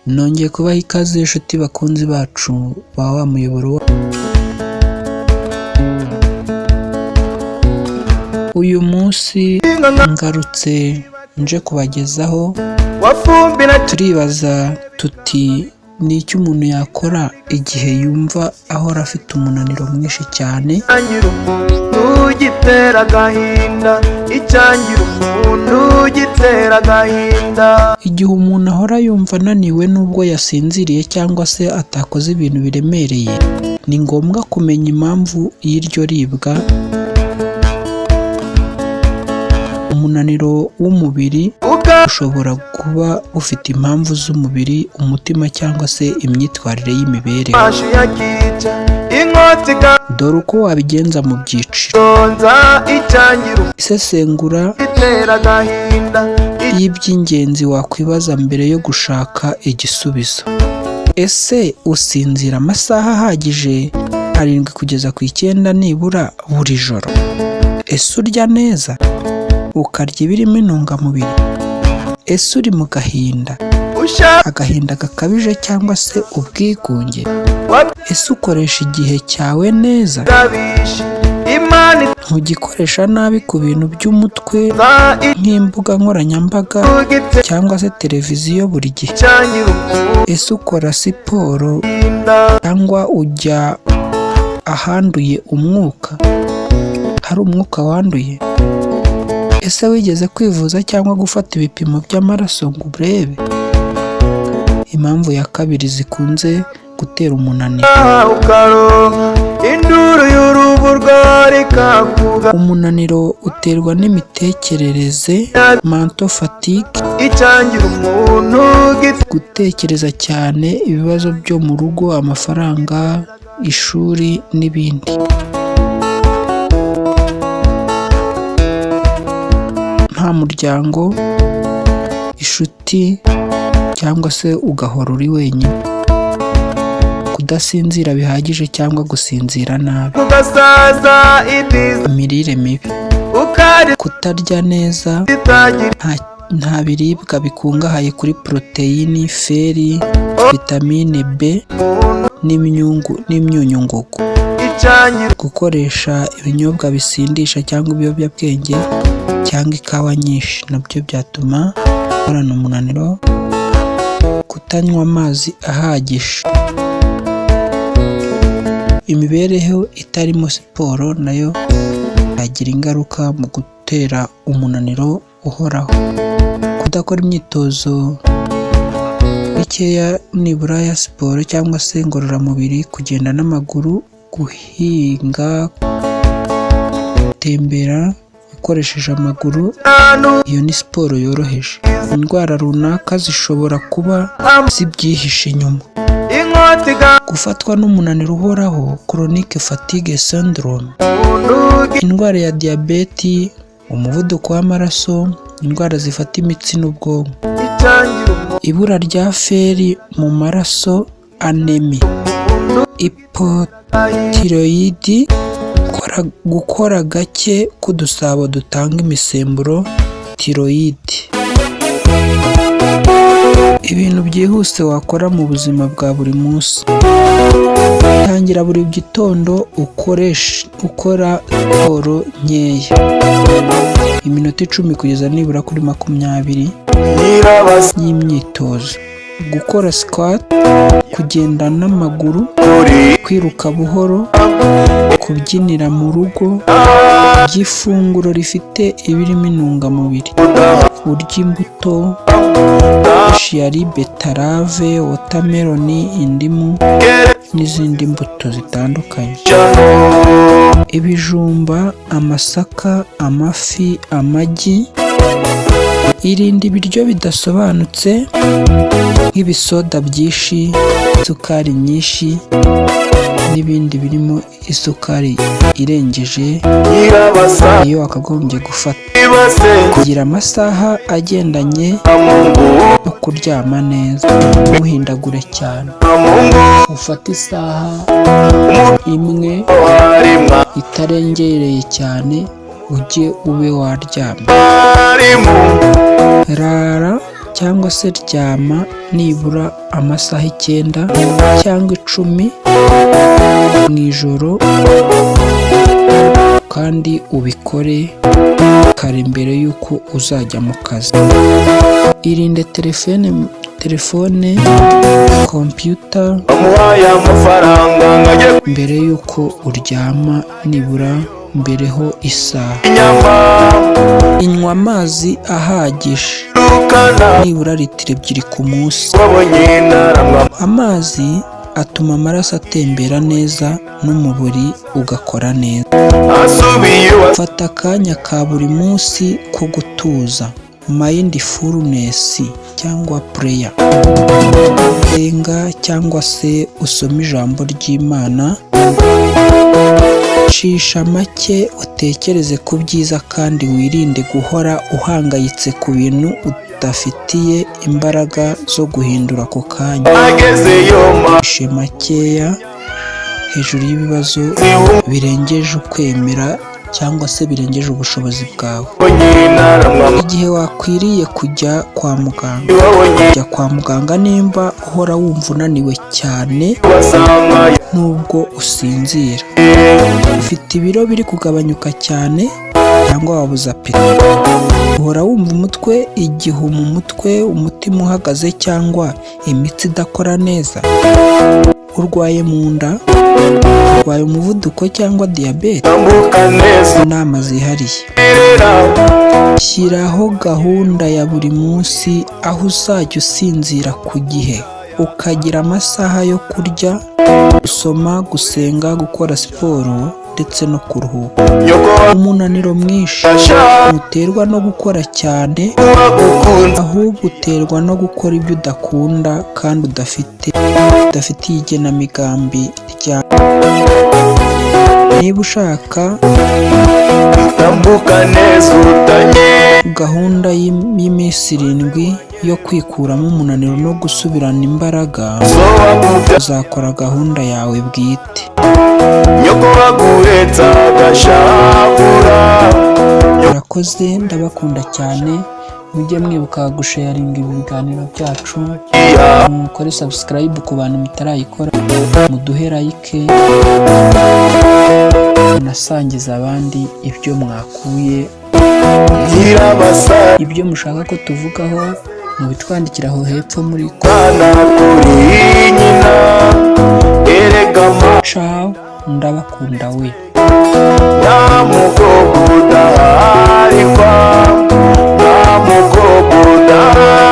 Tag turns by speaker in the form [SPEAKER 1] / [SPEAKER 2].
[SPEAKER 1] Nongeye kubaha ikaze inshuti bakunzi bacu ba wa muyoboro. Uyu munsi ngarutse nje kubagezaho, turibaza tuti ni iki umuntu yakora igihe yumva ahora afite umunaniro mwinshi cyane?
[SPEAKER 2] Icyangira umuntu gitera agahinda, icyangira umuntu gitera agahinda.
[SPEAKER 1] Igihe umuntu ahora yumva ananiwe nubwo yasinziriye cyangwa se atakoze ibintu biremereye, ni ngombwa kumenya impamvu y'iryo ribwa. Umunaniro w'umubiri ushobora kuba ufite impamvu z'umubiri, umutima cyangwa se imyitwarire y'imibereho.
[SPEAKER 2] Ukamashu yakica inkota
[SPEAKER 1] Dore uko wabigenza mu byiciro.
[SPEAKER 2] igasonza, icyangira
[SPEAKER 1] Isesengura
[SPEAKER 2] gitera agahinda.
[SPEAKER 1] y'iby'ingenzi wakwibaza mbere yo gushaka igisubizo. Ese usinzira amasaha ahagije 7 kugeza ku 9 nibura buri joro? Ese urya neza, ukarya ibirimo intungamubiri? Ese uri mu gahinda,
[SPEAKER 2] Ushaka
[SPEAKER 1] agahinda gakabije cyangwa se ubwigunge? Ese ukoresha igihe cyawe neza?
[SPEAKER 2] Wabishe Imana
[SPEAKER 1] Ntugikoresha nabi ku bintu by'umutwe
[SPEAKER 2] iza
[SPEAKER 1] nk'imbuga nkoranyambaga
[SPEAKER 2] igitera
[SPEAKER 1] cyangwa se televiziyo buri gihe?
[SPEAKER 2] icyangira
[SPEAKER 1] Ese ukora siporo
[SPEAKER 2] umuhinda
[SPEAKER 1] cyangwa ujya ahanduye umwuka, hari umwuka wanduye? Ese wigeze kwivuza cyangwa gufata ibipimo by'amaraso ngo urebe? Impamvu ya kabiri zikunze gutera umunaniro.
[SPEAKER 2] Ukaronka induru y'urubu rikakuga.
[SPEAKER 1] Umunaniro uterwa n'imitekerereze, mental fatigue,
[SPEAKER 2] Icyangira umuntu
[SPEAKER 1] gutekereza cyane, ibibazo byo mu rugo, amafaranga, ishuri n'ibindi. Nta muryango, inshuti cyangwa se ugahora uri wenyine. Kudasinzira bihagije cyangwa gusinzira nabi.
[SPEAKER 2] Ugasaza ibiza
[SPEAKER 1] Imirire mibi.
[SPEAKER 2] Ukari
[SPEAKER 1] Kutarya neza,
[SPEAKER 2] itagira
[SPEAKER 1] nta biribwa bikungahaye kuri poroteyini, feri, vitamine B
[SPEAKER 2] umuntu
[SPEAKER 1] n'imyunyungugu.
[SPEAKER 2] Icyangira
[SPEAKER 1] Gukoresha ibinyobwa bisindisha cyangwa ibiyobyabwenge cyangwa ikawa nyinshi nabyo byatuma uhorana umunaniro. Kutanywa amazi ahagije. Imibereho itarimo siporo nayo yagira ingaruka mu gutera umunaniro uhoraho. Kudakora imyitozo mikeya nibura ya siporo cyangwa se ngororamubiri, kugenda n'amaguru, guhinga, gutembera ukoresheje amaguru, iyo ni siporo yoroheje. Indwara runaka zishobora kuba zibyihishe inyuma.
[SPEAKER 2] Inkota
[SPEAKER 1] Gufatwa n'umunaniro uhoraho, chronic fatigue syndrome.
[SPEAKER 2] Umuntu
[SPEAKER 1] Indwara ya diyabeti, umuvuduko w'amaraso, indwara zifata imitsi n'ubwonko.
[SPEAKER 2] Icyangira
[SPEAKER 1] Ibura rya feri mu maraso, anémie. Hypothyroïde, gukora gake k'udusabo dutanga imisemburo thyroïde. Ibintu byihuse wakora mu buzima bwa buri munsi. Tangira buri gitondo ukoresha ukora siporo nkeya. Iminota 10 kugeza nibura kuri 20
[SPEAKER 2] Nyirabasa
[SPEAKER 1] y'imyitozo. Gukora squat, kugenda n'amaguru, kwiruka buhoro, kubyinira mu rugo, kurya ifunguro rifite ibirimo intungamubiri. Urya imbuto, céleri, betterave, watermelon, indimu n'izindi mbuto zitandukanye. Ibijumba, amasaka, amafi, amagi. Irinde ibiryo bidasobanutse nk'ibisoda byinshi, isukari nyinshi n'ibindi birimo isukari irengeje
[SPEAKER 2] Nyirabasa
[SPEAKER 1] iyo wakagombye gufata.
[SPEAKER 2] Ibase
[SPEAKER 1] Kugira amasaha agendanye
[SPEAKER 2] Mungu
[SPEAKER 1] no kuryama neza, ntuhindagure cyane.
[SPEAKER 2] Mungu
[SPEAKER 1] Ufate isaha imwe
[SPEAKER 2] Harima
[SPEAKER 1] itarengereye cyane ujye ube waryama.
[SPEAKER 2] Mwarimu
[SPEAKER 1] Rara cyangwa Cyangwa se ryama nibura amasaha 9 cyangwa 10 mu ijoro, kandi ubikore kare mbere y'uko uzajya mu kazi. Irinde telefone, kompiyuta
[SPEAKER 2] Bamuhaye amafaranga ngo ajye
[SPEAKER 1] mbere y'uko uryama, nibura mbereho isaha.
[SPEAKER 2] Inyama.
[SPEAKER 1] Inywa amazi ahagije,
[SPEAKER 2] Rukana.
[SPEAKER 1] nibura litiro 2 ku munsi.
[SPEAKER 2] Wabonye naramwa.
[SPEAKER 1] Amazi atuma amaraso atembera neza n'umubiri ugakora neza.
[SPEAKER 2] Asubiye iwe.
[SPEAKER 1] Fata akanya ka buri munsi ko gutuza, mindfulness cyangwa prayer. Senga cyangwa se usome ijambo ry'Imana. Cisha make, utekereze ku byiza kandi wirinde guhora uhangayitse ku bintu udafitiye imbaraga zo guhindura ako kanya.
[SPEAKER 2] Agezeyo ma.
[SPEAKER 1] Cishe makeya hejuru y'ibibazo birengeje ukwemera cyangwa se birengeje ubushobozi bwawe.
[SPEAKER 2] Naramwa.
[SPEAKER 1] Igihe wakwiriye kujya kwa muganga:
[SPEAKER 2] Wabonye.
[SPEAKER 1] Jya kwa muganga nimba uhora wumva unaniwe cyane
[SPEAKER 2] Basanga.
[SPEAKER 1] nubwo usinzira, ufite ibiro biri kugabanyuka cyane cyangwa wabuze appétit, uhora wumva umutwe, igihu mu mutwe, umutima uhagaze cyangwa imitsi idakora neza, urwaye mu nda, urwaye umuvuduko cyangwa diyabete.
[SPEAKER 2] Tambuka neza.
[SPEAKER 1] Inama zihariye:
[SPEAKER 2] Irera.
[SPEAKER 1] Shyiraho gahunda ya buri munsi aho uzajya usinzira ku gihe, ukagira amasaha yo kurya, gusoma, gusenga, gukora siporo ndetse no kuruhuka.
[SPEAKER 2] Nyoko.
[SPEAKER 1] Umunaniro mwinshi
[SPEAKER 2] Asha.
[SPEAKER 1] ntuterwa no gukora cyane,
[SPEAKER 2] Wagukunda.
[SPEAKER 1] ahubwo uterwa no gukora ibyo udakunda kandi udafitiye igenamigambi rya. Niba ushaka
[SPEAKER 2] Tambuka neza utanye.
[SPEAKER 1] gahunda y'iminsi 7 yo kwikuramo umunaniro no gusubirana imbaraga,
[SPEAKER 2] So wakubya.
[SPEAKER 1] uzakora gahunda yawe bwite.
[SPEAKER 2] Nyoko waguhetsa agashavura.
[SPEAKER 1] Murakoze, ndabakunda cyane. Mujye mwibuka gusharinga ibi biganiro byacu, mukore subscribe ku bantu mutarayikora, muduhe like, munasangize abandi ibyo mwakuye.
[SPEAKER 2] Nyirabasa.
[SPEAKER 1] Ibyo mushaka ko tuvugaho mubitwandikira aho hepfo muri
[SPEAKER 2] Kana kuri nyina erega ma.
[SPEAKER 1] Ciao, ndabakunda we.
[SPEAKER 2] Nta mukobwa udaharikwa, nta mukobwa udaharikwa.